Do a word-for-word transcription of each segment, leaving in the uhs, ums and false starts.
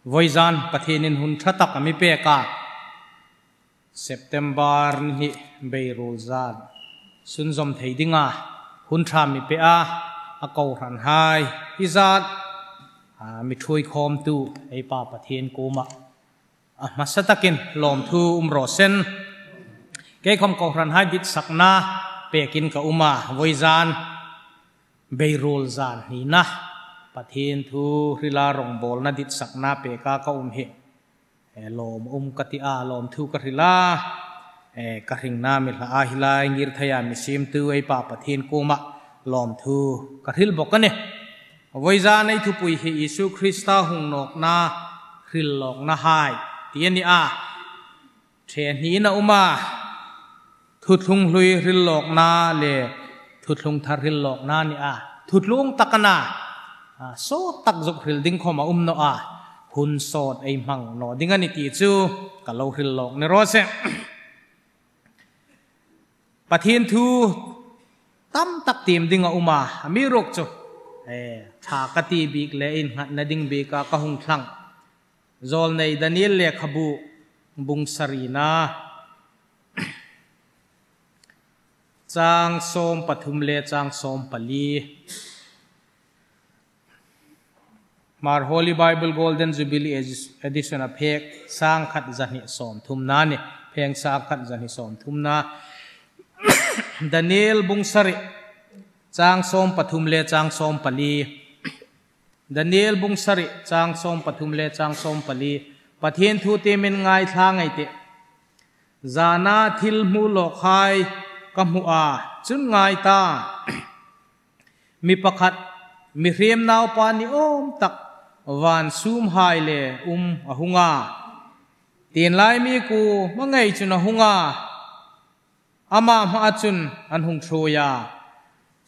Vawizan Pathienin hun ṭha tak a mi pek a, September ni hni Beiruol zan sunzawm thei dinga hun ṭha mi pe a, a kohranhai hi zat, a, mi ṭhuoi khawmtu ei Pa Pathien kuoma a hmasa takin lawmthu um raw seh. Kei khawm kohranhai ditsakna pekin ka um a, vawizan Beiruol zan hnina Pathien thu hrila rongbawlna ditsakna peka ka um hi, e, lawm um ka ti a, lawmthu ka hril a, e, ka hringna mi hla a, hi lai ngirtheia mi siemtu ei Pa Pathien kuoma lawmthu ka hril bawk a nih. Vawizan ei thupui hi Isu Krista hung nawkna hril lawkna hai ti a ni a. Ṭhe hni a um a, thuthlung hlui hril lawkna le thuthlung thar hril lawkna ni a. Thuthlung tak a na, a, sawt tak zuk hril ding khawm a um naw a. Hun sawt ei hmang naw ding a ni ti chu ka lo hril lawk ni raw seh. Pathien thu tam tak tiem ding a um a, amiruokchu, e, ṭha ka ti bik le innghatna ding bika ka hung thlang. Zawlnei Daniel lekhabu bung sarina, chang sawm pathum le chang sawm pali. Hmar Holy Bible Golden Jubilee Edi-, Edition a phek sangkhat zahni sawmthumna ni, phek sangkhat zahni sawmthumna. Daniel bung sari, chang sawm pathum le chang sawm pali. Daniel bung sari, chang sawm pathum le chang sawm pali. Pathien thu tiemin ngaithla ei tih. Zana thil hmu lawkhai ka hmu a, chun ngai ta, mi pakhat, mihriem naupa ni awm tak, van sumhai le um a hung a. Tienlai mi kuoma ngei chun a hung a, ama hmaa chun an hung ṭhuoi a.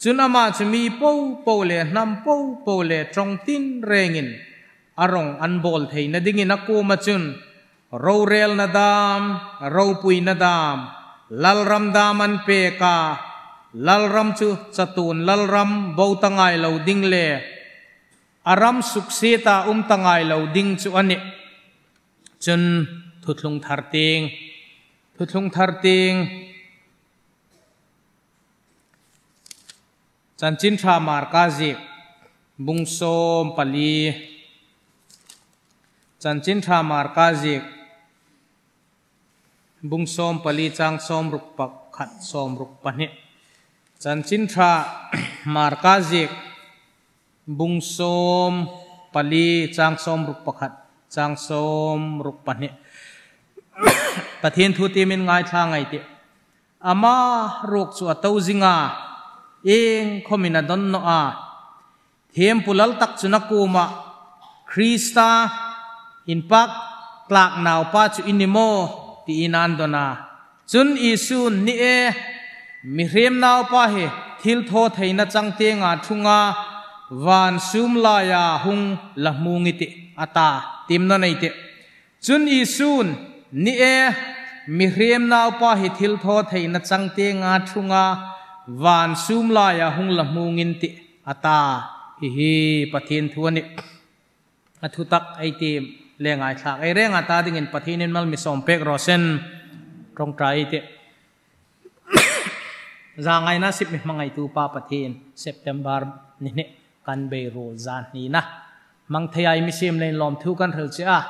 Chun ama chu mi popo le hnam popo le ṭawng tinrengin a rawng an bawl theina dingin a kuoma chun rorelna dam, ropuina dam, lalram dam an pek a, lalram chu chatuon lalram bo ta ngai lo ding le a ram suksieta um ta ngai lo ding chu a nih. Chun thuthlung thar tieng, thuthlung thar tieng. Chanchin Ṭha Marka ziek, bung sawm pali. Chanchin Ṭha Marka ziek, bung sawm pali, chang sawm ruk pakhat, sawm ruk pahni. Chanchin Ṭha Marka ziek, bung sawm pali, chang sawm ruk pakhat, chang sawm ruk pahni. Pathien thu tiemin ngaithla ei tih. Ama ruok chu a to zing a, iengkhawmin a dawn naw a. Thiempu lal tak chun a kuoma, Krista, inpak tlak naupa chu i ni maw, tiin a'n dawn a. Chun Isu'n, ni e, mihriem naupa hi thilthawtheina changtienga ṭhunga van sum laia hung la hmung i tih, a ta. Tiem naw ei tih. Chun Isu'n, ni e, mihriem naupa hi thilthawtheina changtienga ṭhunga van sum laia hung la hmung in tih, a ta. Hi hi Pathien thu a nih. A thu tak ei tiem le ngaithlak ei renga ta dingin Pathienin mal mi sawm pek raw seh. Ṭawngṭai ei tih. Zangaina sip mi hmangaitu Pa Pathien, September ni hni kan Beiruol zan hnina hmang thei ei mi siem leiin lawmthu kan hril che a.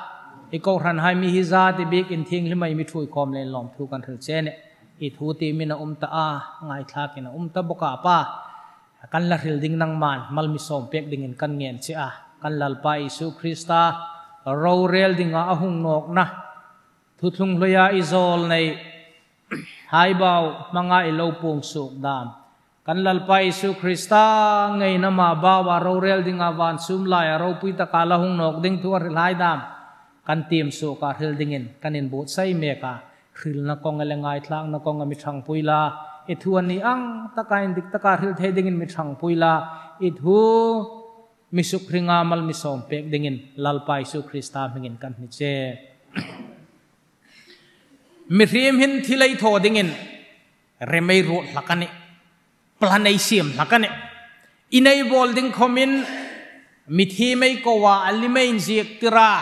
I kohranhai mi hi zat i biekin thienghlim ei mi ṭhuoi khawm leiin lawmthu kan hril che a nih. I thu tiemin a um ta a, ngaithlakin a um ta bawk a Pa. Kan la hril ding nangman mal mi sawm pek dingin kan ngen che a. Kan Lalpa Isu Krista rorel dinga a hung nawkna, thuthlung hluia i zawlnei hai bau hmanga i lo puong suok dam, kan Lalpa Isu Krista ngeiin ama baua rorel dinga van sum laia ropui taka la hung nawk ding thu a hrilhai dam, kan tiem suoka hril dingin kan inbuotsai mek a. Hrilna kawnga le ngaithlakna kawnga mi ṭhangpui la, i thu a ni ang taka indik taka hril thei dingin mi ṭhangpui la, i thu mi sukhringa mal mi sawm pek dingin Lalpa Isu Krista hmingin kan hni che. Mihriem hin thil ei thaw dingin rem ei ruot hlak a nih. Plan ei siem hlak a nih. In ei bawl ding khawmin mithiem ei ko a, a lim ei inziektir a,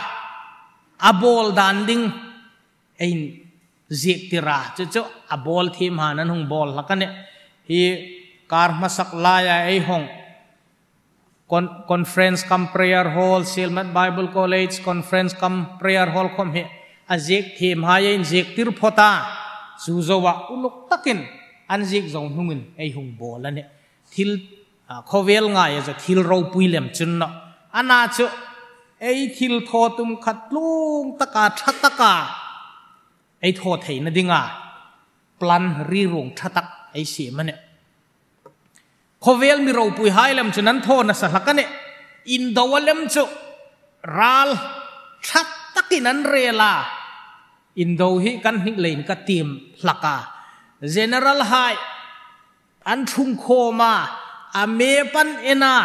a bawl dan ding ei ziektir a, chu chu a bawl thiem hai an hung bawl hlak a nih. Hi kar hmasak laia ei hawng con-, conference cum prayer hall, Sielmat Bible College conference cum prayer hall khawm hi a ziek thiem hai ei ziektir phawt a, chu zoa uluk takin an ziek zo hnungin ei hung bawl a nih. Thil, a, khawvel ngaia chu thil ropui lem chun naw. Ana chu ei thil thaw tum khat tlung taka, ṭha taka ei thaw theina dinga plan riruong ṭha tak ei siem a nih. Khawvel mi ropui hai lem chun an thaw nasa hlak a nih. Indo a lem chu ral ṭha takin an rel a. Indo hi kan hnik leiin ka tiem hlak a. General hai an ṭhung khawm a, a map an en a,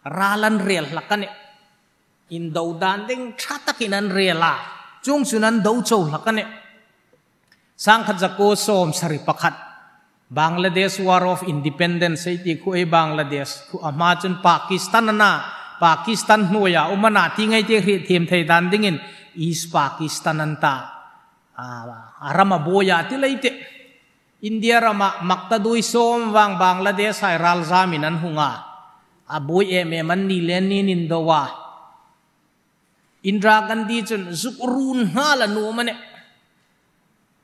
ral an rel hlak a nih. Indo dan ding ṭha takin an rel a, chuong chun an do chau hlak a nih. Sangkhat zakuo sawmsari pakhat, Bangladesh War of Independence ei ti khu ei Bangladesh khu, a hma chun Pakistan a na, Pakistan hnuoia um a na ti ngei ti hriet thiem thei dan dingin East Pakistan an ta. A, a ram a buoi a ti lei tih. India rama maktaduoi sawm vang Bangladesh hai ral zamin an hung a. A buoi em em an ni le ni an indo a. Indira Gandhi chun zuk run nghal a nuom a nih.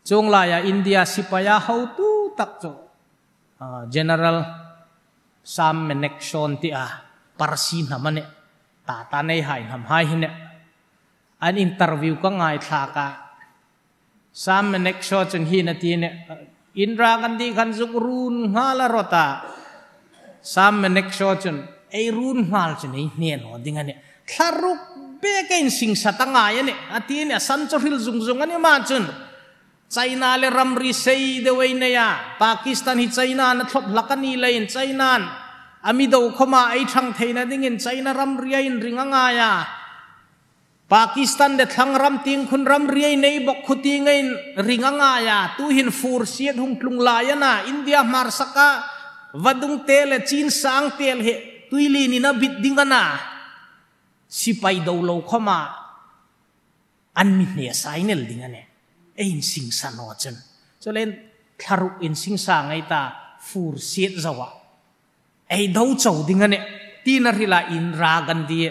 Chuong laia India sipaia hotu tak chu, a, General Sam Manekshaw an ti a, Parsi hnam a nih. Tata nei hai hnam hai hi nih. An interview ka ngaithlak a. Sam Manekshaw chun hi a na ti a nih, Indira Gandhi khan zuk run nghal a rawt a. Sam Manekshaw chun, ei run nghal chun ei hne naw ding a nih. Thla ruk bek ei insingsa ta ngai a nih, a ti a nih, a san chu hril zung zung a ni ma chun. China le ramri sei deu ei nei a, Pakistan hi China-n a thlop hlak a ni leiin China-n a mi do khawma ei ṭhang theina dingin China ramri a inring a ngai a. Pakistan le thlang ram tieng khun ramri ei nei bawk khu tieng a inring a ngai a, tuhin fur siet hung tlung lai a na, India hmarsaka vadungte le chin sangte le hi tuilienin a bit ding a na. Sipai do lo khawma an mi hne sa ei nel ding a nih. Ei insingsa naw chun. Chuleiin thla ruk insingsa ngei ta, fur siet zoa ei do chau ding a nih, tiin a hril a, Indira Gandhi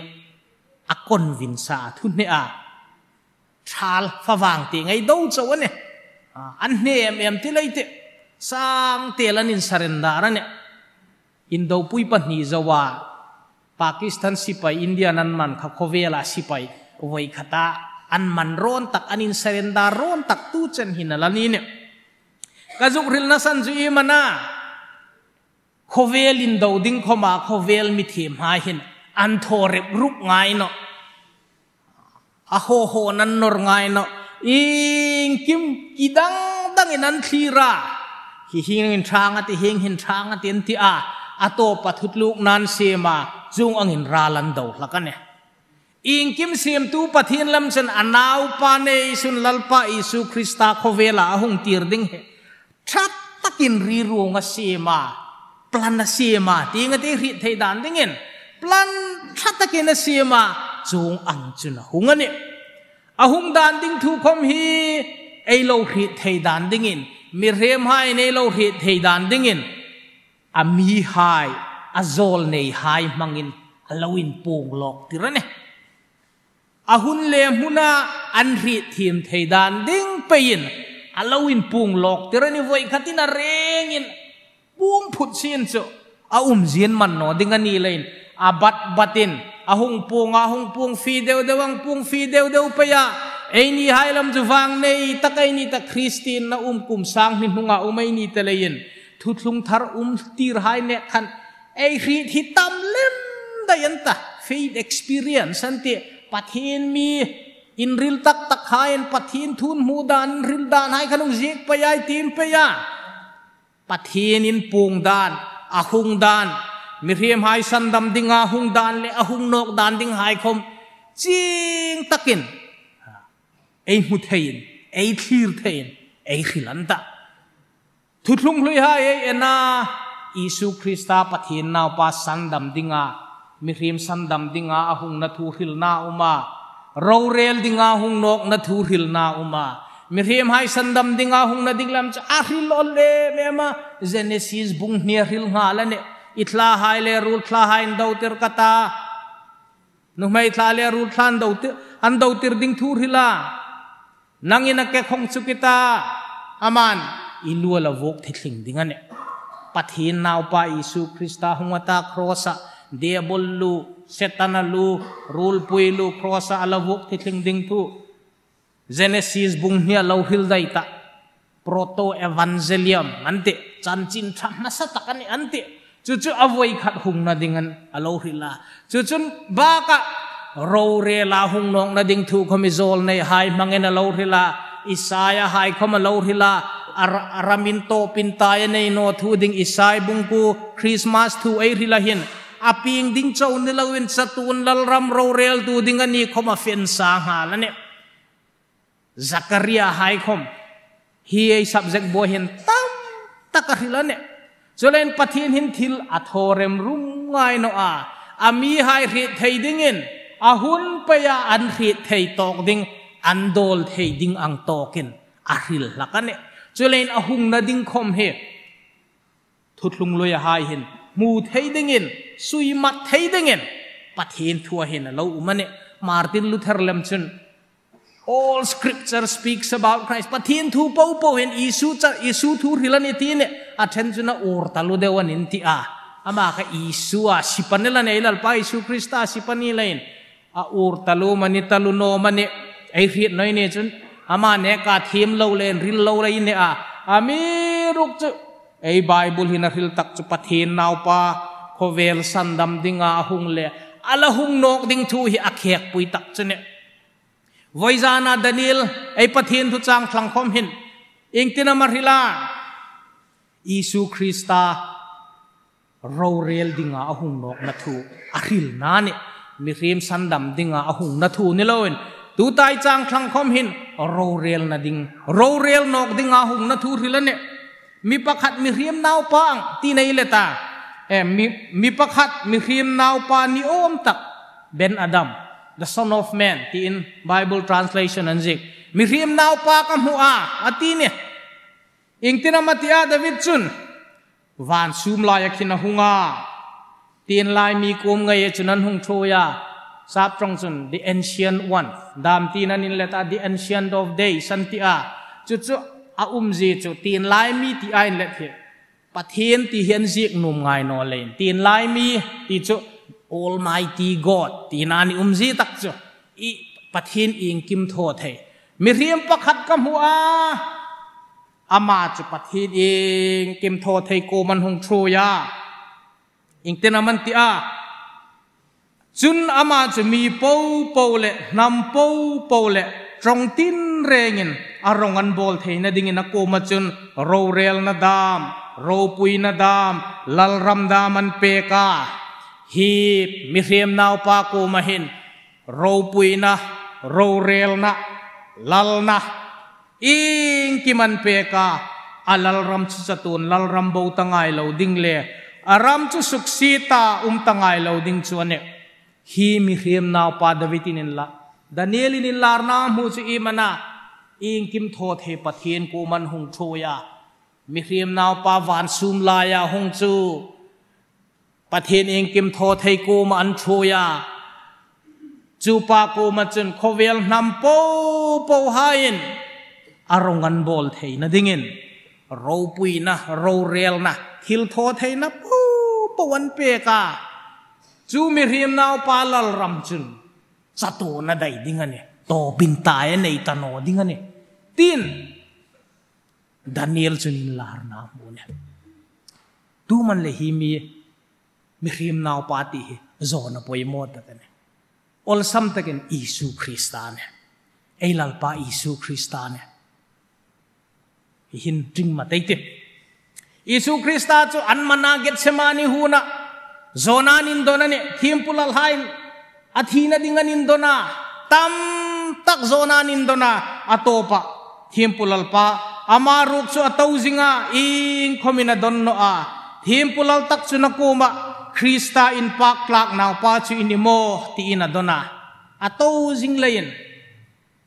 a convince a, thu hne a. Thal fa vang tieng ei do chau a nih. A, an hne em em ti lei tih. Sangtel an insurrender a nih. Indopui pahni zoa Pakistan sipai India-n an man kha khawvela sipai voi khata an man rawn tak, an insurrender rawn tak tu chen hin a la ni nih. Ka zuk hrilna san chu iem a na. Khawvel indo ding khawma khawvel mi thiem hai hin an thaw rep ruk ngai nawh. A haw haw an nawr ngai nawh. Iengkim ki dang dangin an thlir a. Hi hieng hin ṭhang a tih, hieng hin ṭhang a tih an ti a. A tawpa thutlukna an siem a. Chuong angin ral an do hlak a nih. Iengkim siemtu Pathien lam chun a naupa nei sun Lalpa Isu Krista khawvela a hung tir ding hi ṭha takin riruong a siem a, plan a siem a, ti ngei ti hriet thei dan dingin plan ṭha takin a siem a, chuong ang chun a hung a nih. A hung dan ding thu khawm hi ei lo hriet thei dan dingin, mihriemhaiin ei lo hriet thei dan dingin, a mihai, a zawlneihai hmangin a lo inpuong lawk tir a nih. A hun le hmuna an hriet thiem thei dan ding peiin a lo inpuong lawk tir a nih. Voi khatin a rengin puong phut sien chu a umzie man naw ding a ni leiin, a bat batin a hung puong a, hung puong fie deu deu, a hung puong fie deu deu pei a. Eini hai lam chu vangnei tak, eini tak Kristien-a um kum sang hni hnunga um ei ni ta leiin, thuthlung thar um tir hai nek khan ei hriet hi tam lem dai an ta, faith experience an tih, Pathien mi inril tak tak haiin Pathien thu an hmu dan, inril dan hai khan hung ziek pei a, ei tiem pei a. Pathien inpuong dan, a hung dan, mihriemhai sandam dinga hung dan le a hung nawk dan ding hai khawm chieng takin ei hmu theiin, ei thlir theiin ei hril an ta. Thuthlung hluihai ei en a, Isu Krista Pathien Naupa sandam dinga, mihriem sandam dinga a hungna thu hrilna a um a. Rorel dinga hung nawkna thu hrilna a um a. Mihriemhai sandam dinga hungna ding lam chu a hril el em em a. Genesis bung hnia hril nghal a nih. I thlahai le ruol thlahai an dotir ka ta. Nuhmei thla le ruol thla an dotir, an dotir ding thu hril a. Nangin a ke khong chu ki ta. Aman i lu a la vuok thithling ding a nih. Pathien Naupa Isu Krista hung a ta cross-a, Diabol lu, Setana lu, ruolpui lu cross-a a la vuok thithling ding thu Genesis bung hnia lo hril dai ta. Proto-evangelium an tih, chanchin ṭha hmasa tak a nih an tih. Chu chu a voi khat hungna ding a lo hril a. Chu chun bakah rorela hung nawkna ding thu khom i zawlneihai hmangin a lo hril a. Isaiahai khom a lo hril a. A ra-, a ramin tawpin tai a nei naw thu ding Isai bung kuo Christmas thu ei hril a hin, a pieng ding chau ni loin chatuon lalram roreltu ding a ni khom a fe sa nghal a nih. Zakaria hai khom hi ei subject buoi hin tam tak a hril a nih. Chuleiin Pathien hin thil a thaw rem rum ngai naw a. A mihai hriet thei dingin, a hun peia an hriet thei tawk ding, an dawl thei ding ang tawkin a hril hlak a nih. Chuleiin a hungna ding khom hi thuthlung luihai hin hmu thei dingin, sui mat thei dingin Pathien thua hin a lo um a nih. Martin Luther lem chun, "All scripture speaks about Christ." Pathien thu popo hin Isu cha, Isu thu hril a nih ti nih. A ṭhen chun a ur taluo deu a nih ti a. Ama kha Isu a sipan el a nih, Lalpa Isu Krista sipan el leiin. A ur taluo mani taluo naw mani, ei hriet naw ni chun, ama neka thiem lo le inril lo le i nih a. Amiruokchu ei Bible hin a hril tak chu Pathien Naupa khawvel sandam dinga a hung le a la hung nawk ding thu hi a khekpui tak chu a nih. Voizana Daniel ei Pathien thu chang thlang khom hin iengtin am a hril a? Isu Krista rorel dinga a hung nawkna thu a hrilna a nih. Mihriem sandam dinga a hungna thu ni loin, tuta ei chang thlang khom hin rorelna ding, rorel nawk dinga hungna thu hril a nih. Mi pakhat mihriem naupa ang ti nei le ta. Eh, mi, mi pakhat mihriem naupa ni awm tak, Ben Adam, the son of man, tiin Bible translation an ziek. Mihriem naupa ka hmu a, a ti a nih. Iengtin am a ti a David chun? Van sum laia khin a hung a. Tienlai mi kuom ngei chun an hung ṭhuoi a. Sap ṭawng chun the ancient one, dam tiin an inlet a, the ancient of days an ti a. Chu chu a umzie chu tienlai mi tia inlet hi Pathien ti hi an ziek nuom ngai naw leiin, tienlai mi ti chu Almighty God tiin a ni umzie tak chu i Pathien iengkim thaw thei. Mihriem pakhat ka hmu a, ama chu Pathien iengkim thaw thei kuoma an hung ṭhuoi a. Iengtin am an ti a? Chun ama chu mi popo le hnam popo le ṭawng tinrengin a rawng an bawl theina dingin a kuoma chun rorelna dam, ropuina dam, lalram dam an pek a. Hi mihriem naupa kuoma hin ropuina, rorelna, lalna iengkim an pek a. A lalram chu chatuon lalram bo ta ngai lo ding le, a ram chu suksieta um ta ngai lo ding chu a nih. Hi mihriem naupa David-in inla, Daniel-in inlarna hmu chu iem a na? Iengkim thaw thei Pathien kuoma an hung ṭhuoi a. Mihriem naupa van sum laia hung chu Pathien iengkim thaw thei kuoma an ṭhuoi a. Chu pa kuoma chun khawvel hnam popohaiin a rawng an bawl theina dingin ropuina, rorelna, thil thaw theina popo an pek a. Chu mihriem naupa lalram chun chatuon a dai ding a nih, tawpin tai a nei ta naw ding a nih, tiin Daniel chun inlarna hmu a nih. Tu man le hi mi, mihriem naupa ti hi zawna poimaw tak a nih. Awlsam takin Isu Krista a nih. Ei Lalpa Isu Krista a nih. Hi hin ṭing mat ei tih. Isu Krista chu an man a Gethsemane huona zawna an indon a nih. Thiempu lalhaiin a thina ding an indon a, tam tak zawna an indon a, a tawpa thiempu lalpa, ama ruok chu a to zing a, iengkhawmin a don naw a. Thiempu lal tak chun a kuoma, Krista inpaktlak naupa chu i ni maw, tiin a don a. a to zing leiin,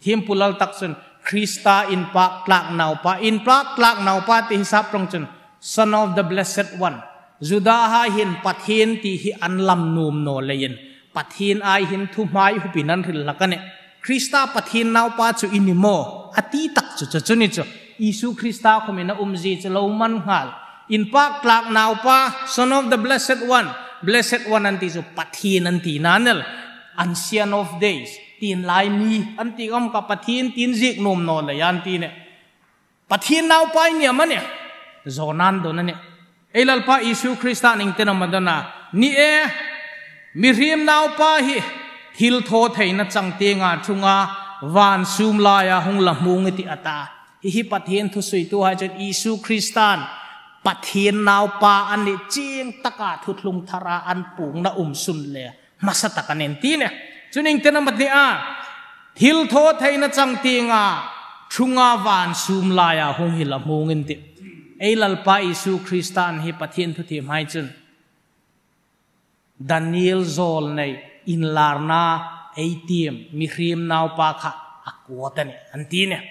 thiempu lal tak chun Krista inpâk tlâk naupa, inpâk tlâk naupa ti hi sap rawng chun Son of the Blessed One. Juda hai hin Pathien ti hi an lam nuom naw leiin, Pathien ai hin thuhmai hupin an hril hlak a nih. Krista Pathien naupa chu i ni maw, a ti tak chu chu chu ni chu. Isu Krista khawmin a umzie chu lo man nghal. Inpâk tlâk naupa, Son of the Blessed One. Blessed One an ti chu Pathien an tina a nih. Ancient of Days. Tienlai mi an ti khawm kha Pathien ti ziek nuom naw lei an ti a nih. Pathien naupa i ni am a nih? Zawna an dawn a nih. Ei Lalpa Isu Krista ning ten am a dawn a? Ni e, mihriem naupa hi thilthawtheina chang tienga ṭhunga van sûm laia hung la hmûng i tih a ta. Hi hi Pathien thusuituhai chun Isu Krista'n Pathien naupa a ni chieng taka thuthlung thara an puongna um sun le hmasa tak a nih an ti a nih. Chu ning ten am a ti a? Thilthawtheina chang tienga ṭhunga van sûm laia hung hi la hmûng i tih. Ei Lalpa Isu Krista'n hi Pathien thuthiemhai chun Daniel zawlnei inlarna ei tiem mihriem naupa kha a quote a nih an ti a nih.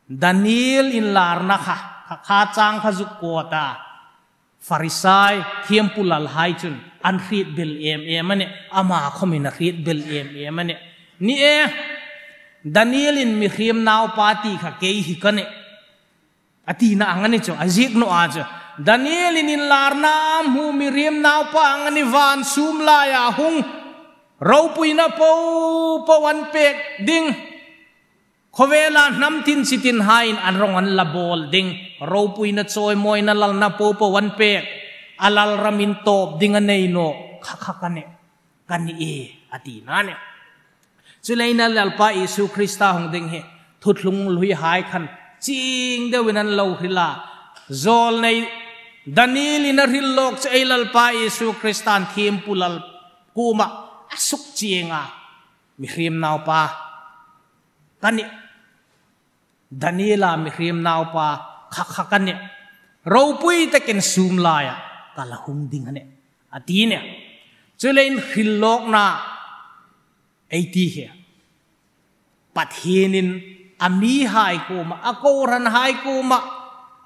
Daniel inlarna kha, kha, kha chang kha zuk quote a. Farisai thiempu lalhai chun an hriet bel em em a nih, ama khawmin a hriet bel em em a nih. Ni e, Danielin mihriem naupa ti kha kei hi ka nih, a tina ang a ni chu, a ziek naw a chu. Danielin inlarna a hmu mihriem naupa ang a ni, van sûm laia hung, ropuina po po an pêk ding. Khawvela hnam tin chi tinhaiin an rawng an la bawl ding. Ropuina chawimawina lalna po po an pêk. A lal ramin tawp ding a nei naw. Kha kha ka nih. Ka ni e, a tina a nih. Chuleiin Lalpa Isu Krista hung ding hi thuthlung hluihai khan chieng deuin an lo hril a. Zawlnei Danielin a hril lawk chu ei Lalpa Isu Krista'n thiempu lal kuoma a suk chieng a. Mihriem naupa ka nih. Daniela mihriem naupa kha kha ka nih. Ropui takin sûm laia ka la hung ding a nih, a ti a nih. Chuleiin hril lawkna ei ti hi, Pathienin a mihai kuoma, a kohranhai kuoma,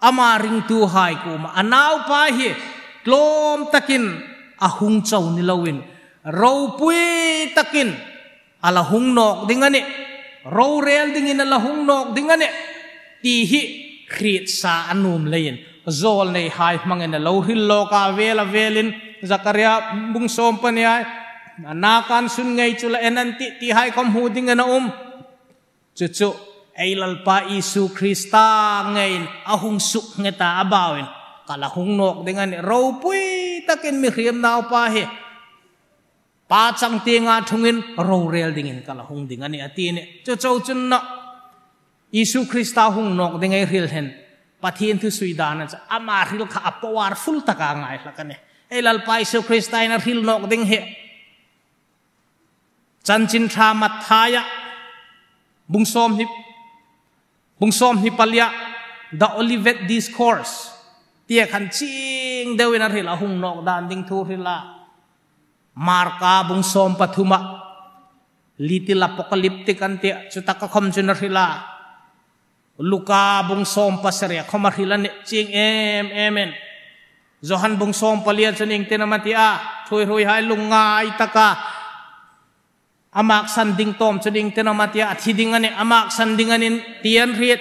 ama ringtuhai kuoma a naupa hi tlawm takin a hung chau ni loin, ropui takin a la hung nawk ding a nih, rorêl dingin a la hung nawk ding a nih ti hi hriet sa a nuom leiin zawlneihai hmangin a lo hril lawk a, vêl a vêlin Zakaria bung sawm pahni a, naka an sun ngei chu la en an tih, tihai khawm hmu dingin a um. Chu chu ei Lalpa Isu Krista ngeiin a hung suk nghet a, a bauin ka la hung nawk ding a nih, ropui takin mihriem naupa hi pa chang tienga ṭhungin rorêl dingin ka la hung ding a nih, a ti a nih. Chu chau chun naw, Isu Krista hung nawk ding ei hril hin Pathien thusui dan a chu ama hril kha a powerful taka ngai hlak a nih. Ei Lalpa Isu Krista'n a hril nawk ding hi Chanchin Ṭha Matthaia bung sawmhni, bung sawmhni palia, The Olivet Discourse tia khan chieng deuin a hril a, hung nawk dan ding thu hril a. Marka bung sawm pathuma, little apocalyptic an ti a, chu taka khawm chun a hril a. Luka bung sawm pasari khawm a hril a nih, chieng em emin. Johan bung sawm palia chun ieng tin am a ti a? Ṭhuoiruoihai lungngai taka a maksan ding tawm chun ieng tin am a ti a? A thi ding a nih, a maksan ding a nih ti an hriet.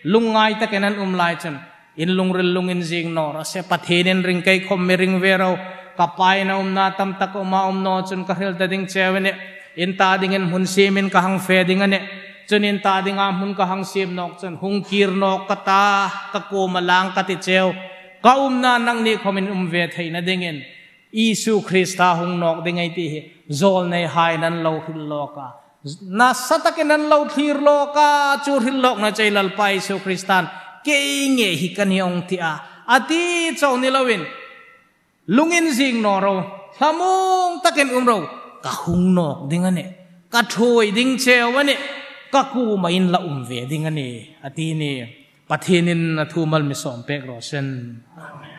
Lungngai takin an um lai chun, in lungril lungin zing naw raw se, Pathienin ring kei khawm mi ring ve ro. Ka Pain a umna tam tak a um a, um naw chun ka hril ta ding cheu a nih. In ta dingin hmun siemin ka hang fe ding a nih. Chun in ta dinga hmun ka hang siem nawk chun hung kir nawk ka ta, ka kuoma lang ka ti cheu. Ka umna nangni khawmin um ve theina dingin Isu Krista hung nawk ding ei ti hi zawlneihaiin an lo hril lawk a. Nasa takin an lo thlir lawk a, chu hril lawkna chu ei Lalpa Isu Krista'n kei ngei hi ka nih a hung ti a, a ti chau ni loin, lungin zing naw ro, hlamuong takin um ro, ka hung nawk ding a nih, ka ṭhuoi ding cheu a nih, ka kuoma in la um ve ding a nih, a ti a nih. Pathienin a thu mal mi sawm pek raw seh. Amen.